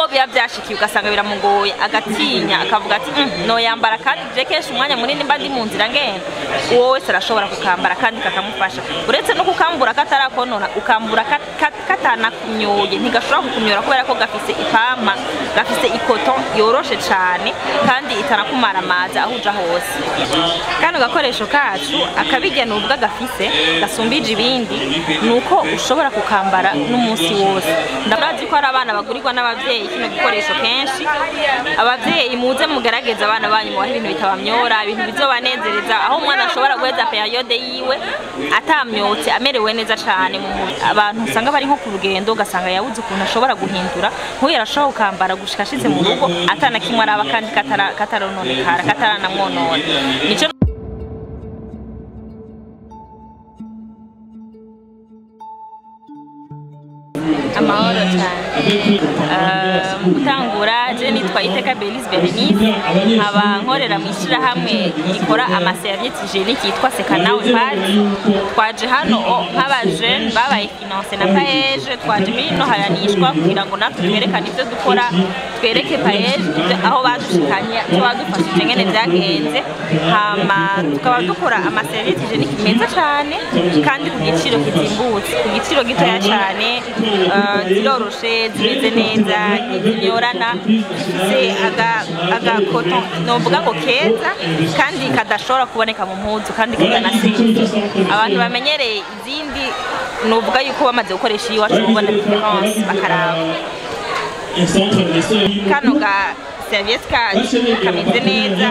Nk'uwo biba byashikiye ugasanga biramugoye, agatinya, akavuga ati "No yambara kandi je kenshi umwanya munini mba ndi mu nzira ngenda." Uwo wese arashobora kukambara kandi kakamufasha. Uretse no kukambura katarakonona, ukambura katanakumyoye, ntigashobora kukumyora kubera ko gafise ipampa, gafise ikoto yoroshe cane kandi itanakumara amazi aho uja hose. Kano gakoresho kacu, akabirya nubwo gafise gasumbije ibindi, ni uko ushobora kukambara n'umunsi wose. Ndazi ko hari abana bagurirwa n'abavyeyi kino gikoresho kenshi. Abavyeyi, muze mugerageze abana banyu, mubahe ibintu bitabamyora, ibintu bizobanezereza, aho umwana ashobora guheza période yiwe atamyotse, amerewe neza cane mu mubiri. Abantu usanga bari nko ku rugendo, ugasanga yabuze ukuntu ashobora guhindura, nk'uyu arashobora kukambara gushika ashitse mu rugo atana kimwe araba, kandi katarononekara, kataranamwonona. Nico. Amahoro cyane. Mu gutangura, je nitwa Iteka Belise Berenice, nkaba nkorera mu ishyirahamwe rikora ama serviettes hygiéniques yitwa Sekanawe Pads. Twaje hano nk'abajene babaye financé na PAEEJ. Twaje muri ino hayanishwa kugira ngo natwe twerekane ibyo dukora, twereke PAEEJ aho badushikanye, icyo badufashije, ngene byagenze. Hama tukaba dukora ama serviettes hygiéniques meza cyane kandi ku giciro kizimbutse, ku giciro gitoya cyane. Ziroroshe, zimeze neza, ntizinyorana, zifise agakoto novuga ngo keza kandi kadashobora kuboneka mu mpuzu, kandi kadanasesa. Abantu bamenyereye izindi, novuga yuko bamaze gukoresha iyiwacu ubona différence, bakaraba kano ga serviette kacu kameze neza.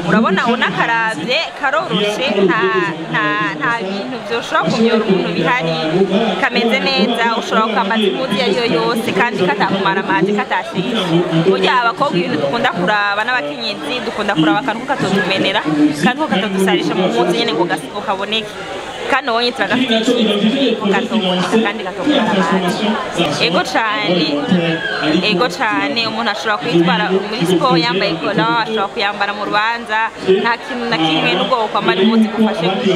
Urabona, unakaravye karoroshe, nta bintu vyoshobora kumyora umuntu bihari. Kameze neza, ushobora kukambaza impuzu iyo ariyo yose kandi katakumara amazi, katashishe. Burya abakobwa ibintu dukunda kuraba, n'abakenyezi dukunda kuraba akantu ko katotumenera kandi ko katodusarisha mu mpuzu nyene ngo kaboneke. Kano wonye turagafite icyizere ko katoboneka kandi katokumara amazi. Ego cane, ego cane. Umuntu ashobora kuyitwara muri siporo yambaye collant, ashobora kuyambara mu rubanza, nta kintu na kimwe, n'ubwo wokwambara impuzu igufashe gute.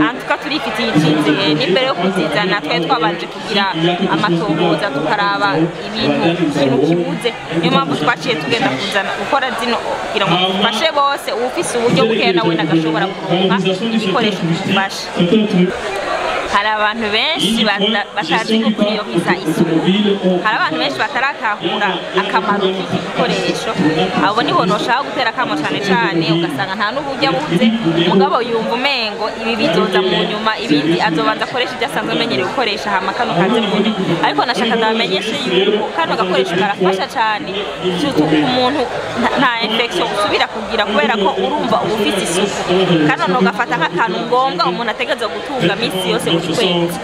Antuka turifitiye icyizere. N'imbere yo kuzizana twari twabanje kugira amatohoza, tukaraba ibintu, ikintu kibuze. Niyo mpamvu twaciye tugenda kuzana gukora zino kugira ngo dufashe bose, uwufise uburyo bukeya nawe agashobora kuronka ibikoresho bimufasha. Hari abantu benshi batazi gupriorisa isuku, hari abantu benshi bataratahura akamaro k'iki gikoresho. Abo nibo noshaka gutera akamo cane cane. Ugasanga nta n'uburyo abuze, mugabo yumva umengo ibi bizoza mu nyuma, ibindi azobanza akoresha ibyo asanzwe amenyereye gukoresha, hama kano kaze mu nyuma. Ariko nashaka ndabamenyeshe yuko kano gakoresho karafasha cane, surtout ku muntu nta infection usubira kugira, kubera ko urumva uba ufite isuku. Kano nogafata nk'akantu ngombwa umuntu ategerezwa gutunga misi yose buri kwezi.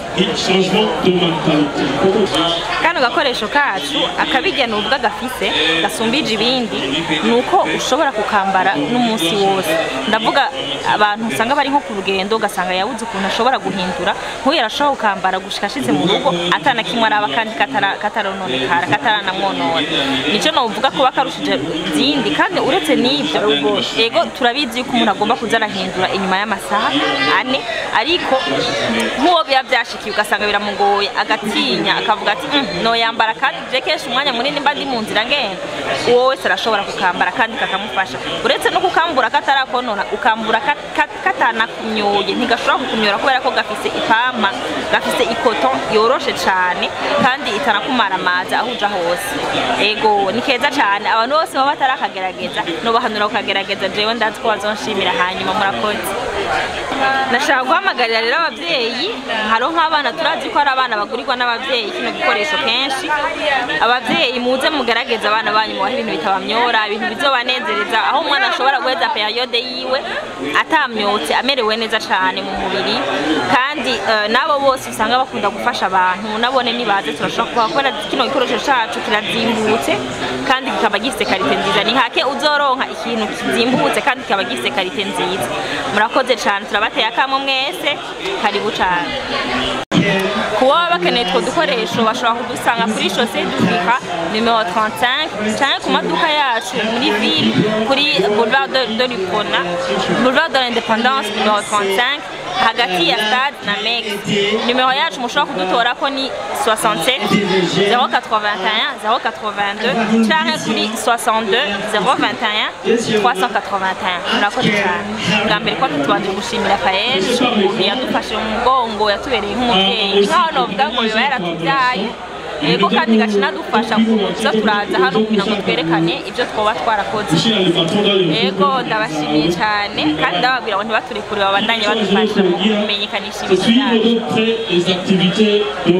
Kano gakoresho kacu, akabirya nubwo gafise gasumbije ibindi, ni uko ushobora kukambara n'umunsi wose. Ndavuga abantu usanga bari nko ku rugendo, ugasanga yabuze ukuntu ashobora guhindura, nk'uyu arashobora kukambara gushika ashitse mu rugo atana kimwe araba, kandi katarononekara, kataranamwonona. Nico novuga kuba karushije izindi. Kandi uretse n'ibyo, ego turabizi yuko umuntu agomba kuza arahindura inyuma y'amasaha 4, ariko nk'uwo biba byashikiye ugasanga biramugoye, agatinya, akavuga ati "No yambara kandi je kenshi umwanya munini mba ndi mu nzira ngenda." Uwo wese arashobora kukambara kandi kakamufasha. Uretse no kukambura katarakonona, ukambura katanakumyoye, ntigashobora kukumyora kubera ko gafise ipampa, gafise ikoto yoroshe cane kandi itanakumara amazi aho uja hose. Ego, ni keza cane. Abantu bose baba batarakagerageza nobahanura kukagerageza. Jewe ndazi ko bazonshimira hanyuma. Murakoze. Nashaka guhamagarira rero abavyeyi, hariho nk'abana, turazi ko hari abana bagurirwa n'abavyeyi kino gikoresho kenshi. Abavyeyi, muze mugerageze abana banyu, mubahe ibintu bitabamyora, ibintu bizobanezereza, aho umwana ashobora guheza période yiwe atamyotse, amerewe neza cane mu mubiri. Kandi n'abo bose usanga bakunda gufasha abantu, nabone nibaze turashobora kubaha, kubera kino gikoresho cacu kirazimbutse kandi kikaba gifise qualité nziza. Ni hake uzoronka ikintu kizimbutse kandi kikaba gifise qualité nziza. Murakoze cane, turabateye akamo mwese, karibu cane. Kuba baba bakeneye utwo dukoresho, bashobora kudusanga kuri Chaussée d'Uvira numéro 35, canke ku maduka yacu muri ville, kuri boulevard de l'Uprona, boulevard de l'Indépendance numéro 35. Hagati ya stade na Mex. Nimero yacu mushobora kudutorako ni 67 081 082 canke kuri 62 021 381. Murakoze cyane. Bwa mbere ko tubanje gushimira PAEEJ ukuntu yadufashe mu mugongo, yatubereye nk'umubyeyi, nkaho novuga ngo biba yaratubyaye. Yego, kandi gaca inadufasha kuza turaza hano kugira ngo twerekane ibyo twoba twarakoze. Yego, ndabashimiye cyane kandi ndababwira ngo ntibaturekure, babandanye badufasha mu kumenyekanisha ibintu byacu. Suivre de près les activités de